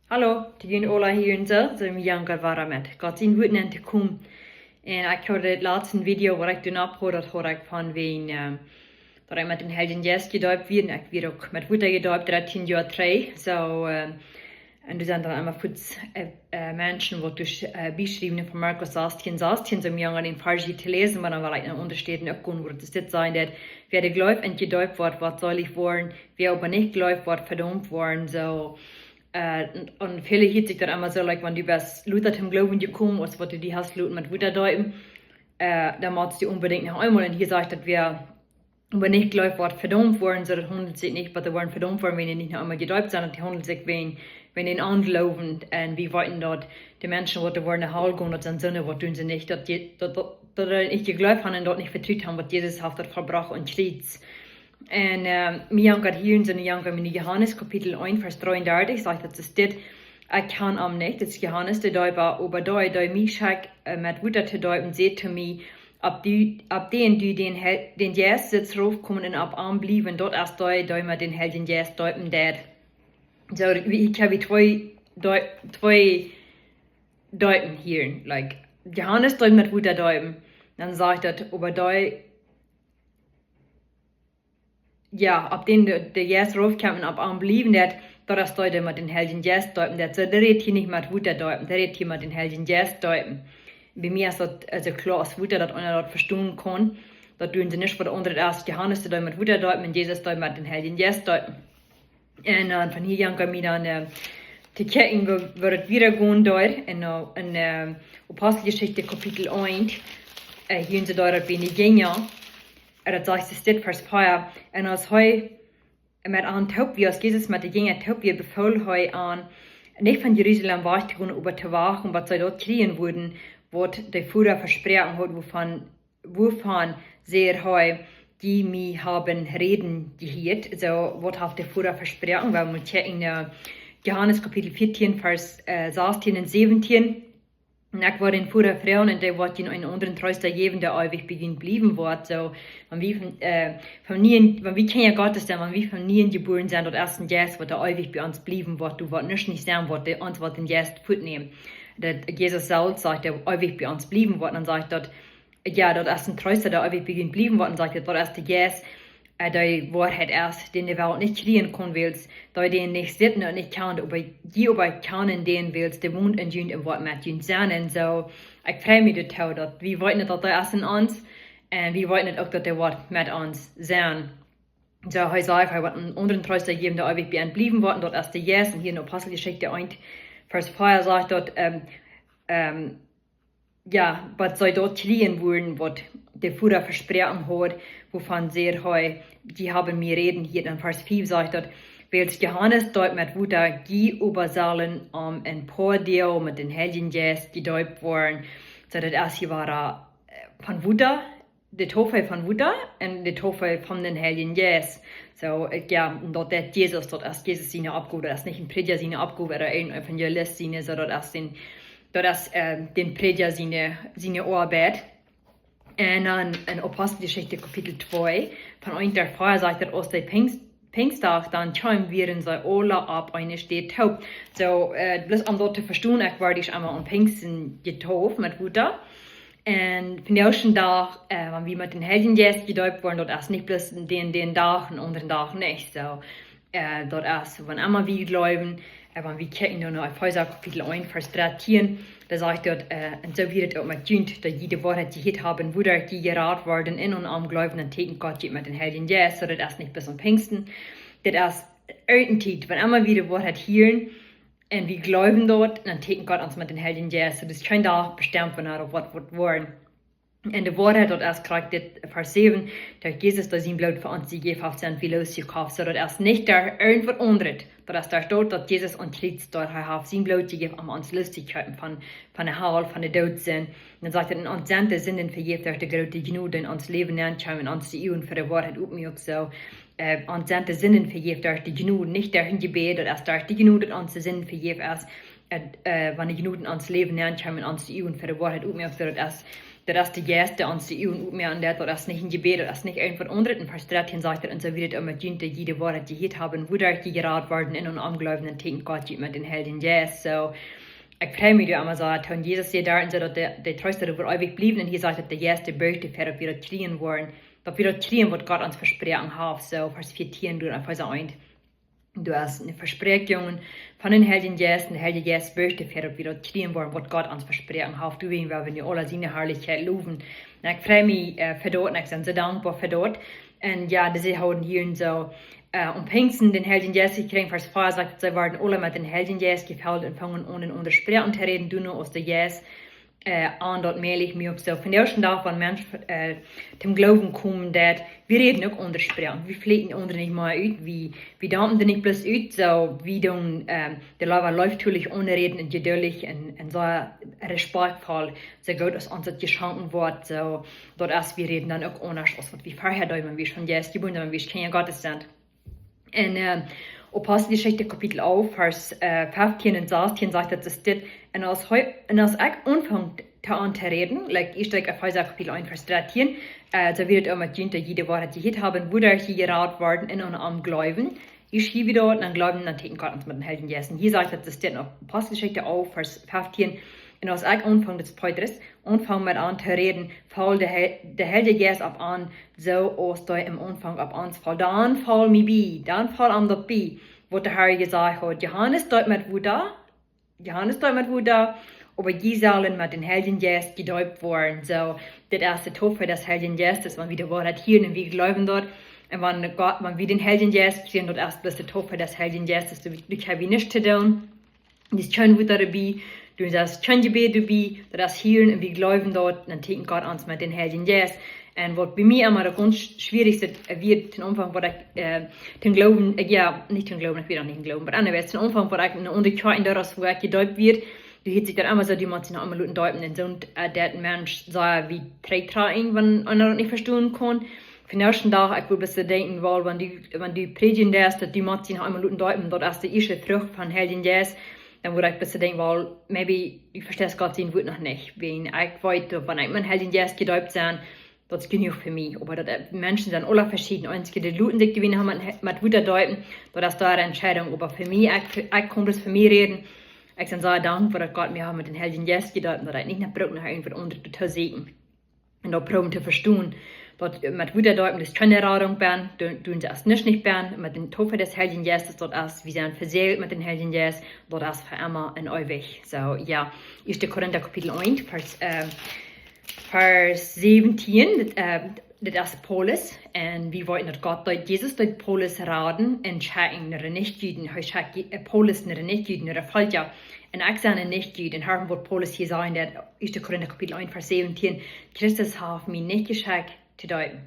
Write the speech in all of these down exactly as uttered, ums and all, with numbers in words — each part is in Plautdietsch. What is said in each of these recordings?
Hallo, dee jun aula hia en soo, soo wie jankat wada met Gott sien Wuat nenn to komen. Un ekj haud daut latste Video, waut ekj doa opphaud, daut haud ekj von wäajen, ähm, daut ekj met dän Heiljen Jeist jedeept wia. Un ekj wia uk met Wota jedeept, dartieen Joa trigj. Soo, ähm, un doa sent dan emma fuaz, äh, äh, Menschen, waut doa, äh, bieschriewen von Markus sastieen, sastieen, soo om june Varsch to läsen, oba dan well ekj no aundre Städen uk gonen, wua daut dit sajcht, daut wäa dee jleeft un jedeept woat, woat seelich woaren, wäa oba nich jleeft, woat vedaumt woaren. Soo, äh, un, un väle hieet sikj daut emma soo, like, wan du best lota toom Gloowen jekomen, aus waut du die hast loten met Wota deepen, äh, dan motst du onbedinjt noch eemol. Un hia sajcht daut, wäa oba nich jleeft, woat vedaumt woaren. Soo, daut haundelt sikj nich, waut dee woaren vedaumt woaren, wan dee nich noch eemol jedeept sent. Daut haundelt sikj wäajen, wäajen dän Onjloowen. Un wie weeten daut, dee Menschen, waut doa woaren no Hal gonen, daut sent soone, waut doonen see nich, daut je-, daut, daut, daut dee nich jejleeft haben un daut nich vetrut haben, waut Jesus haft daut vollbrocht aum Kjriez. Un, ähm, mie jankat hia en soo, mie jankat en Johanes Kapitel eent, Varsch dreeundartich, sajcht daut es dit: Ekj kjan am nich, daut es Johanes de Deepa, oba dee, dee mie schekjt, äh, met Wota to deepen, säd to mie: Opp dee, opp dän du dän He-, dän Jeist sitst raufkomen un opp am bliewen, daut es dee, dee met dän Heiljen Jeist deepen deit. Soo, wie, ekj hab hia twee, dee-, twee Deepen hia, like, Johanes deed met Wota deepen, dan sajcht daut, oba dee, jo, opp dän de, de Jeist raufkjemt un opp am bliewen deit, daut es dee, dee met dän Heiljen Jeist deepen deit. Soo, dee rät hia nich met Wota deepen, dee rät hia met dän Heiljen Jeist deepen. Bie mie es daut, aulsoo kloa aus Wota, daut eena daut vestonen kaun. Daut doonen see nich, waut aundret es. Johanes deed met Wota deepen un Jesus deed met dän Heiljen Jeist deepen. Un, äh, von hia jankat mie dan, äh, to kjikjen, woo, woo daut wieda gonen deed. En, äh, en, äh, Aposteljeschicht Kapitel eent, äh, hia en soo deed daut bie de Jinja. Äh, daut sajcht es dit, Varsch vea: Un aus hee met an toop wia, aus Jesus met de Jinja toop wia, befool hee an, nich von Jerusalem wajch to gonen, oba to wachten, waut see daut kjrieen wudden, waut de Voda vesproaken haud, wuavon, wuavon säd hee: Jie mie haben räden jehieet. Soo, waut haft de Voda vesproaken? Wie motten kjikjen en, äh, Johanes Kapitel vieetieen, Varsch, äh, sastieen un säwentieen. Un ekj woa dän Voda froagen, un dee woat junt eenen aundren Treesta jäwen, dee eewich bie junt bliewen woat. Soo, wan wie von, äh, von nieen, wan wie Kjinja Gottes sent, wan wie von nieen jebuaren sent, daut es een Jeist, waut doa eewich bie ons bliewen woat. Doa woat nuscht nich sennen, waut dee, ons woat dän Jeist wajchnemen. Daut Jesus selfst sajcht, dee eewich bie ons bliewen woat. Un dan sajcht daut, jo, daut es een Treesta, dee eewich bie junt bliewen woat. Un dan sajcht daut, daut es de Jeist, äh, dee Woarheit es, dän de Welt nich kjrieen kaun, wiels dee dän nich sitt un nich kjant, oba jie oba kjanen dän, wiels dee wont en junt un woat met junt sennen. Un soo, ekj frei mie doatoo, daut wie weeten, daut dee es en ons, un wie weeten uk, daut dee woat met ons sennen. Soo, hee sajcht, hee woat eenen aundren Treesta jäwen, dee eewich bie an bliewen woat, un daut es de Jeist. Un hia en Aposteljeschicht eent, Varsch vea sajcht daut, ähm, ähm, jo, waut see daut kjrieen wudden, waut de Voda vesproaken haud, wuavon säd hee: Jie haben mie räden jehieet. En Varsch fief sajcht daut: Wiels Johanes deept met Wota, jie oba sellen en een poa Doag met dän Heiljen Jeist jedeept woaren. Soo, daut es hia wada, äh, von Wota, de Deep von Wota un de Deep von dän Heiljen Jeist. Soo, äh, jo, un daut deit Jesus, daut es Jesus siene Oppgow, daut es nich een Prädja siene Oppgow, ooda een Evangelist siene, soo daut es dän, daut es, äh, dän Prädja siene, siene Oabeit. Un dan en Aposteljeschicht Kapitel twee, von eent bat vea sajcht daut, aus de Pinjs-, Pinjsdach dan kjeem, wieren see aula opp eene Städ toop. Soo, äh, bloos om daut to vestonen, ekj wort ieescht eemol aun Pinjsten jedeept met Wota. Un vondoag dän Dach, äh, wan wie met dän Heiljen Jeist jedeept woaren, daut es nich bloos dän, dän Dach, een aundren Dach nich. Soo, äh, daut es, wan emma wie jleewen, äh, wan wie kjikjen no Efeesa Kapitel eent, Varsch dartieen, doa sajcht daut, äh, un soo wia daut uk met junt, daut jie de Woarheit jehieet haben, wuaderch jie jerat worden, un aun am jleewden, dan tieekjend Gott junt met dän Heiljen Jeist. Soo, daut es nich bloos aun Pinjsten. Daut es irjent eene Tiet, wan emma wie de Woarheit hieren, un wie jleewen daut, dan tieekjent Gott ons met dän Heiljen Jeist. Daut es kjeen Dach bestemt, wanea daut woat, woat woaren. Un de Woarheit, daut es krakjt dit, Varsch säwen, daut Jesus, daut sien Bloot fa ons jejäft haft, sent wie losjekoft. Soo, daut es nich doa irjent waut aundret. Daut es doa daut, daut Jesus aum Kjriez doa, hee haft sien Bloot jejäft, om ons loszukjeepen von, von de Hal, von de Doodsind. Un dan sajcht et: Un ons sent de Sinden vejäft derch de groote Jnod, dee en ons Läwen nenkjeem un ons de Uagen fa de Woarheit opmuak. Soo, äh, ons sent de Sinden vejäft derch de Jnod, nich derch een Jebäd, daut es derch de Jnod, daut ons de Sinden vejäft es. Äh, äh, wan de Jnod en ons Läwen nenkjeem un ons de Uagen fa de Woarheit opmuak, soo daut es, daut es de Jeist, dee ons de Uagen opmoaken deit, daut es nich een Jebäd, daut es nich irjent waut aundret. En Varsch dartieen sajcht et: "Un soo wia et uk met junt, dee jie de Woarheit jejieet haben, wuaderch jie jerat worden, un aun am jleewden, un teekjent Gott junt met dän Heiljen Jeist." Soo, ekj frei mie doa emma soo, daut Jesus säd doa, un soo daut de, de Treesta doa woat eewich bliewen, un hia sajcht et, de Jeist, dee bircht doafäa, daut wie daut kjrieen woaren, daut wie daut kjrieen, waut Gott ons vesproaken haft. Soo, Varsch vieetieen, doa en Efeesa eent. Doa es eene Vespräakjunk von dän Heiljen Jeist, un de Heilje Jeist bircht doafäa, daut wie daut kjrieen woaren, waut Gott ons vesproaken haft. Doawäajen woa wie nu aula siene Harlichkjeit lowen. Un ekj frei mie, äh, fa daut, un ekj sie soo dankboa fa daut. Un jo, dee, see hauden hia un soo, äh, aun Pinjsten dän Heiljen Jeist jekjräajen, Varsch vea sajcht, see worden aula met dän Heiljen Jeist jefelt un fungen aun, en aundre Sproaken to räden, doano aus de Jeist, äh, an daut mäajlich muak. Soo, vondoag dän Dach, wan Menschen, äh, toom Gloowen komen, daut wie räden uk aundre Sproaken, wie fleepen aundre nich mea ut, wie, wie doapen dee nich bloos ut, soo, wie doonen, ähm, dee leewa leeftolich aunräden un jeduldich un, un soo respektvoll, soo goot aus ons daut jeschonken woat, soo, daut es, wie räden dan uk aundasch aus waut wie verhäa deeden, wan wie von Jeist jebuaren, wan wie Kjinja Gottes sent. En, äh, Aposteljeschicht Kapitel alf, Varsch, äh, feftieen un sastieen sajcht et, daut es dit: "Un aus hee, un aus ekj aunfunk to an to räden", like, ieescht, like, Efeesa Kapitel eent, Varsch dartieen, äh, "Soo wia et uk met junt, dee jie de Woarheit jehieet haben, wuaderch jie jerat worden, un aun am jleewden." Ieescht hia wia daut, dan jleewden, dan teekjent Gott ons met dän Heiljen Jeist. Un hia sajcht et, daut es dit en Aposteljeschicht alf, Varsch feftieen: "Un aus ekj aunfunk", daut es Petrus, "aunfunk met an to räden, foll de Hei-, de Heilje Jeist opp an, soo aus dee em Aunfank opp ons foll. Dan foll mie bie, dan foll am daut bie, waut de Har jesajcht haud: Johanes deept met Wota, Johanes deept met Wota, oba jie sellen met dän Heiljen Jeist jedeept woaren." Soo, dit es de Taufe des Heiligen Geistes, wan wie de Woarheit hieren un wie jleewen daut. Un wan Gott, wan wie dän Heiljen Jeist kjrieen, daut es bloos de Taufe des Heiligen Geistes, doa, doa kjenn wie nuscht to doonen. Daut es kjeen Wota doabie, doa es kjeen Jebäd doabie, daut es hieren un wie jleewen daut, dan teekjent Gott ons met dän Heiljen Jeist. Un waut bie mie emma daut gaunz schwierichste, äh, wia, dän Aunfank, waut ekj, äh, dän Gloowen, äh, jo, nich dän Gloowen, ekj wia noch nich em Gloowen, oba anyways, dän Aunfank, waut ekj en de Kjoakj, doa aus wua ekj jedeept wort, doa hieet sikj daut emma soo, dee mott sikj noch emol loten deepen. Un soo, äh, daut een Mensch soo aus wie trigj trakjen, wan eena daut nich vestonen kaun. Vondoag dän Dach, ekj wudd bloos denkjen, well, wan du, wan du prädjen deist, daut du motst die noch emol loten deepen, daut es de ieeschte Frucht vom Heiljen Jeist, dan wudd ekj bloos denkjen, well, maybe du vesteist Gott sien Wort noch nich. Wan ekj weet, daut wan ekj met dän Heiljen Jeist jedeept sie, daut es jenuach fa mie. Oba daut, äh, Menschen sent aula veschieden. Eenje, dee loten sikj dee weinich met, met Wota deepen, daut es äare Entscheidunk. Oba fa mie, ekj, ekj kaun bloos fa mie räden. Ekj sie soo dankboa, daut Gott mie haft met dän Heiljen Jeist jedeept, daut ekj nich no bruck, no irjent waut aundret to sieekjen. Un daut proowen to vestonen, daut met Wota deepen es kjeene Radunk, wan du, du es nich, nich wan, met de Taufe des Heiligen Geistes, daut es, wie sent vesäajelt met dän Heiljen Jeist, daut es fa emma un eewich. Soo, jo, ieeschte Korinta Kapitel eent, Varsch, äh, Varsch säwentieen, dit, äh, dit es Paulus. Un wie weeten, daut Gott, daut Jesus deed Paulus raden un schekjen no de Nichjuden, hee schekjt Je-, äh, Paulus no de Nichjuden, no de Velkja. Un ekj sie een Nichjud, un horch waut Paulus hia sajcht, daut ieeschte Korinta Kapitel eent, Varsch säwentieen: "Christus haft mie nich jeschekjt to deepen,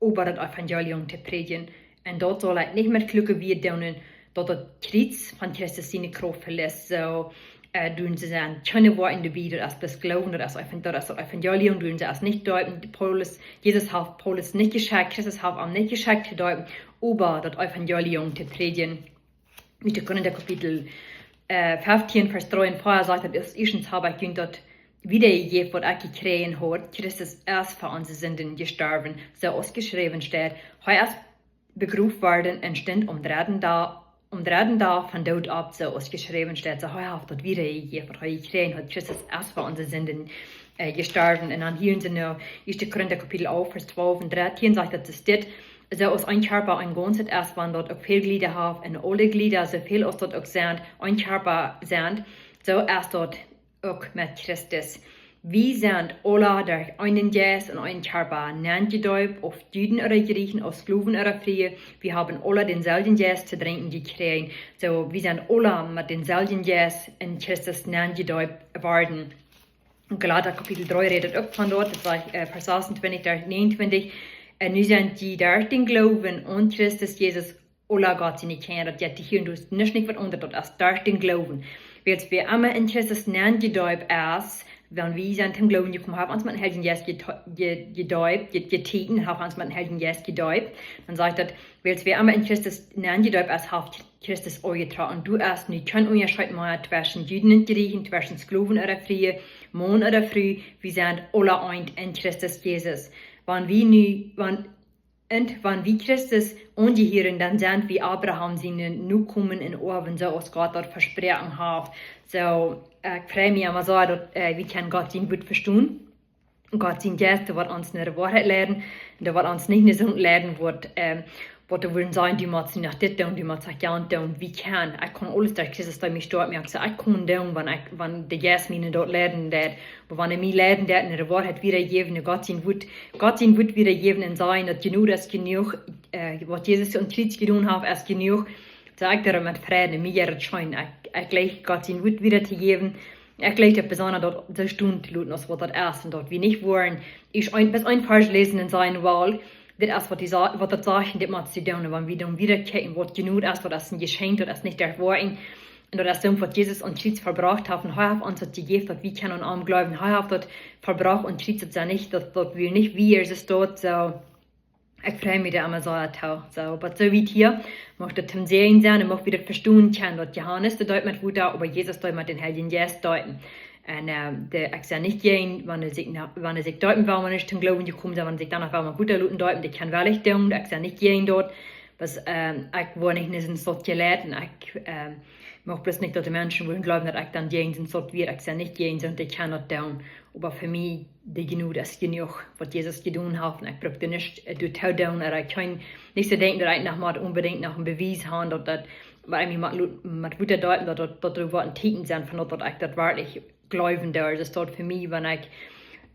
oba daut Evangelium to prädjen. Un daut saul ekj nich met kluake Wieed doonen, daut daut Kjriez von Christus siene Krauft veleicht." Soo, äh, doa sent kjeene Wieed doabie, daut es bloos Gloowen, daut es Evan-, daut es daut Evangelium, doa es nich deepen. Paulus, Jesus haft Paulus nich jeschekjt, Christus haft am nich jeschekjt to deepen, oba daut Evangelium to prädjen. Ieeschte Korinta Kapitel, äh, feftieen, Varsch dree un vea sajcht et: "Aus ieeschtens hab ekj junt daut wiedajejäft, waut ekj jekjräajen haud: Christus es fa onse Sinden jestorwen, soo aus jeschräwen steit. Hee es begroft worden un stunt aum dredden Dach, aum dredden Dach vom Doot opp, soo aus jeschräwen steit." Soo, hee haft daut wiedajejäft, waut hee jekjräajen haud. Christus es fa onse Sinden, äh, jestorwen. Un dan hia en, äh, ieeschte Korinta Kapitel alf, Varsch twalf un dartieen sajcht et, daut es dit: "Soo aus een Kjarpa een Gaunzet es, wan daut uk väl Jlieda haft, un aule Jlieda, soo väl aus daut uk sent, een Kjarpa sent, soo es daut uk met Christus. Wie sent aula derch eenen Jeist en een Kjarpa nenjedeept, auf Juden ooda Jrichen, auf Sklowen ooda Friee, wie haben aula dänselwjen Jeist to drinkjen jekjräajen." Soo, wie sent aula met dänselwjen Jeist en Christus nenjedeept worden. Galata Kapitel dree rät et uk von daut, daut sajcht, äh, Varsch sasuntwintich bat näajenuntwintich: "Un nu sent jie derch dän Gloowen aun Christus Jesus aula Gott siene Kjinja." Daut jeit hia un doa es nuscht nich waut aundret, daut es derch dän Gloowen. Wiels wäa emma en Christus nenjedeept es, wan wie sent toom Gloowen jekomen, haft ons met dän Heiljen Jeist jede-, je-, jedeept, je-, jeteekjent, haft ons met dän Heiljen Jeist jedeept. Dan sajcht et: "Wiels wäa emma en Christus nenjedeept es, haft Christus aunjetrocken. Du hast nu kjeen Unjascheet mea tweschen Juden un Jrieechen, tweschen Sklowen ooda Frie, Maun ooda Fru. Wie sent aule eent en Christus Jesus. Wan wie nu, wan, un wan wie Christus aunjehieren, dan sent wie Abraham siene Nokomen un Oawen, soo aus Gott daut vesproaken haft. Soo, ekj frei mie emma soo, daut, äh, wie kjennen Gott sien Wuat vestonen. Gott sien Jeist, dee woat ons no de Woarheit leiden, dee woat ons nich no Sind leiden, woat, ähm, waut wie wudden sajen, du motst nu noch dit doonen, du motst noch jant doonen, wie kjennen. Ekj kaun aules derch Christus, dee mie stoakj moakt. Soo, ekj kaun doonen, wan ekj, wan de Jeist mie no daut leiden deit. Oba wan hee mie leiden deit, no de Woarheit wiedajäwen, no Gott sien Wuat, Gott sien Wuat wiedajäwen un sajen, daut jenuach es jenuach, äh, waut Jesus aum Kjriez jedonen haft, es jenuach. Soo, ekj doo daut met Freid, mie jeit daut scheen. Ekj, ekj jleich Gott sien Wuat wieda to jäwen. Ekj jleich daut besonda daut soo stonen to loten aus waut daut es un daut wie nich woaren ieescht een, bloos een Varsch läsen un sajen, well, dit es waut dee sa-, waut daut sajcht un dit motst du doonen. Wan wie dan wieda kjikjen, waut jenuach es, waut es een Jeschenkj, daut es nich derch Woakjen. Un daut es daut, waut Jesus aum Kjriez vollbrocht haft. Un hee haft ons daut jejäft, daut wie kjennen aun am jleewen. Hee haft daut vollbrocht aum Kjriez, daut es nich, daut, daut wie nich, wie es daut, soo. Ekj frei mie doa emma soo too. Soo, waut soo wiet hia, mucht daut toom Säajen sennen un mucht wie daut vestonen kjennen, daut Johanes, dee deept met Wota, oba Jesus deept met dän Heiljen Jeist deepen. Un, ähm, dee, ekj sie nich jäajen, wan see sikj na-, wan see sikj deepen wellen, wan see toom Gloowen jekomen sent, wan see sikj dan noch wellen met Wota loten deepen, dee kjennen wellich doonen, ekj sie nich jäajen daut. Bloos, ähm, ekj woa nich no soont soo jelieet un ekj, ähm, mucht bloos nich, daut de Menschen wudden jleewen, daut ekj dan jäajen soont soo wia, ekj sie nich jäajen soont, dee kjennen daut doonen. Oba fa mie, dee Jnod es jenuach, waut Jesus jedonen haft. Un ekj bruck doa nich, äh, doatoo doonen, ooda ekj kaun nich soo denkjen, daut ekj noch mott onbedinjt noch een Bewies haben, daut daut, waut ekj mie met, met Wota deepen, daut daut, daut doa woat een Tieekjen sennen von daut, daut ekj daut werkjlich jleewen doo. Daut es daut fa mie, wan ekj,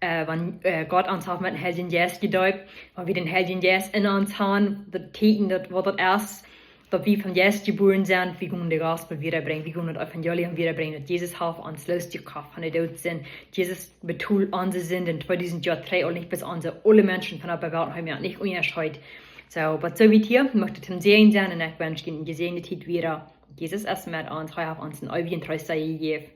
äh, wan, äh, Gott ons haft met dän Heiljen Jeist jedeept, wan wie dän Heiljen Jeist en ons haben, daut Tieekjen, daut, waut daut es, daut wie vom Jeist jebuaren sent, wie gonen de Gospel wiedabrinjen, wie gonen daut Evangelium wiedabrinjen, daut Jesus haft ons loosjekoft von de Doodsind. Jesus betold onse Sind tweedusent Joa trigj, aul nich bloos onse, aule Menschen von de Welt, hee moakt nich Unjascheet. Soo, waut soo wiet hia, mucht daut toom Säajen sennen un ekj wensch junt eene jesäajende Tiet wieda. Jesus es met ons, hee haft ons een eewjen Troosta jejäft.